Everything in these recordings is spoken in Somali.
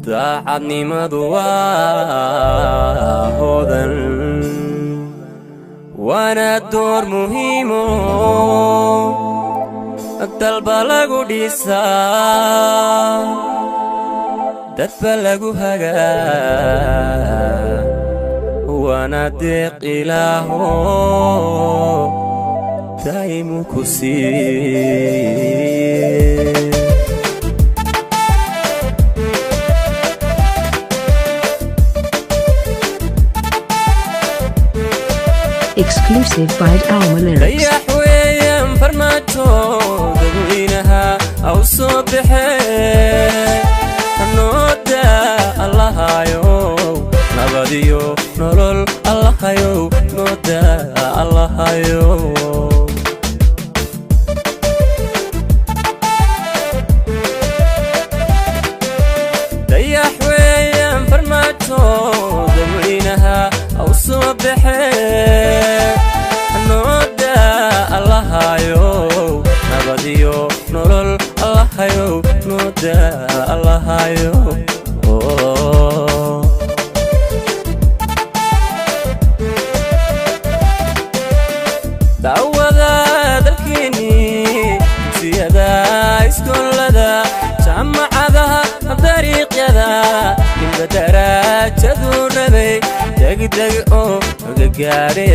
Daacadnimadu waa hodan, waana door muhiimo dalba lagu dhisaa, dadba lagu hagaa, waana deeq Ilaaho daa'imu ku siiye. Exclusive by Alma Lyrics. Dayax weeyaan Farmaajo, dadweynaha aw soo baxee, nooda Allahayow, nabadiyo nolol Allahayow, nooda Allahayow. Dayax weeyaan Farmaajo, dadweynaha aw soo baxee, nooda Allahayow, nabadiyo nolol Allahayow, nooda Allahayow. Daawada dalkeenii, dugsiyada, iskoolada, jaamacadaha, dariiqyada, ninba daraajaduu rabay degdeg oo gagaadhe,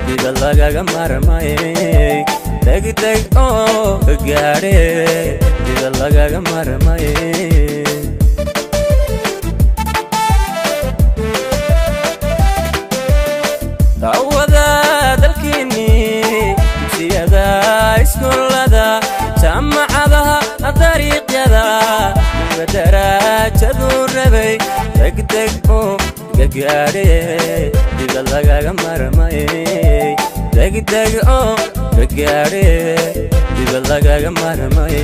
dibad lagaga marmay, degdeg oo gaadhe, dibad lagaga marmay. Daawada dalkeenii, dugsiyada, iskoolada, jaamacadaha, dariiqyada, ninba daraajaduu rabay degdeg oo gagaadhe, dibad lagaga marmay, degdeg oo gagaadhe, dibad lagaga marmay.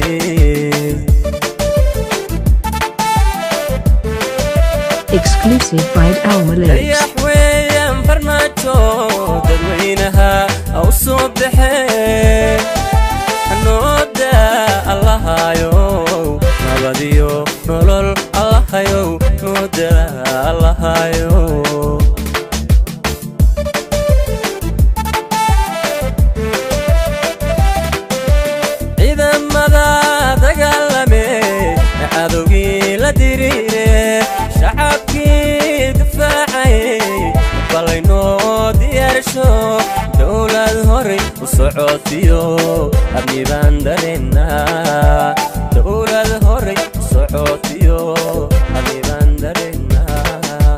Exclusive by Alma Lyrics. Dayax weeyaan Farmaajo, dadweynaha aw soo baxee, nooda Allahayow, nabadiyo nolol Allahayow, nooda Allahayow. Ciidamada dagaalame, cadowgii la diriire, shacabkii difaacay, balaynoo diyaarsho, dowlad horay u socotiyo amni baan dareennaa, dowlad horay u socotiyo amni baan dareennaa.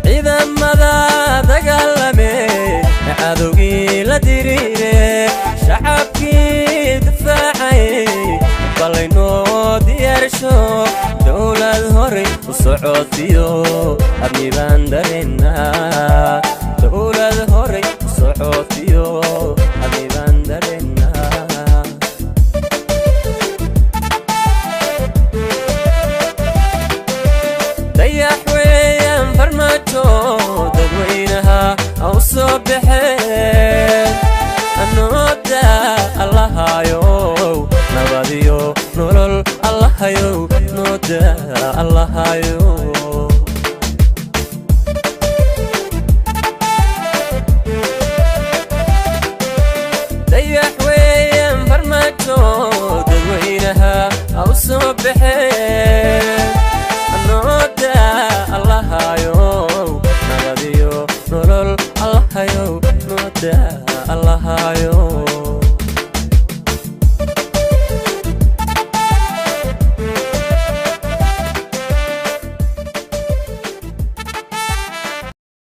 Ciidamada dagaalame, cadowgii la diriire, shacabkii difaacay, balaynoo diyaarsho, dowlad horay u socotiyo amni baan dareennaa, dowlad horay u socotiyo amni baan dareennaa. Dayax weeyaan Farmaajo, dadweynaha aw soo baxee, nooda Allahayow, nabadiyo nolol Allahayow, nooda Allahayow. Dayax weeyaan Farmaajo, dadweynaha aw soo baxee, nooda Allahayow, nabadiyo nolol Allahayow, nooda Allahayow.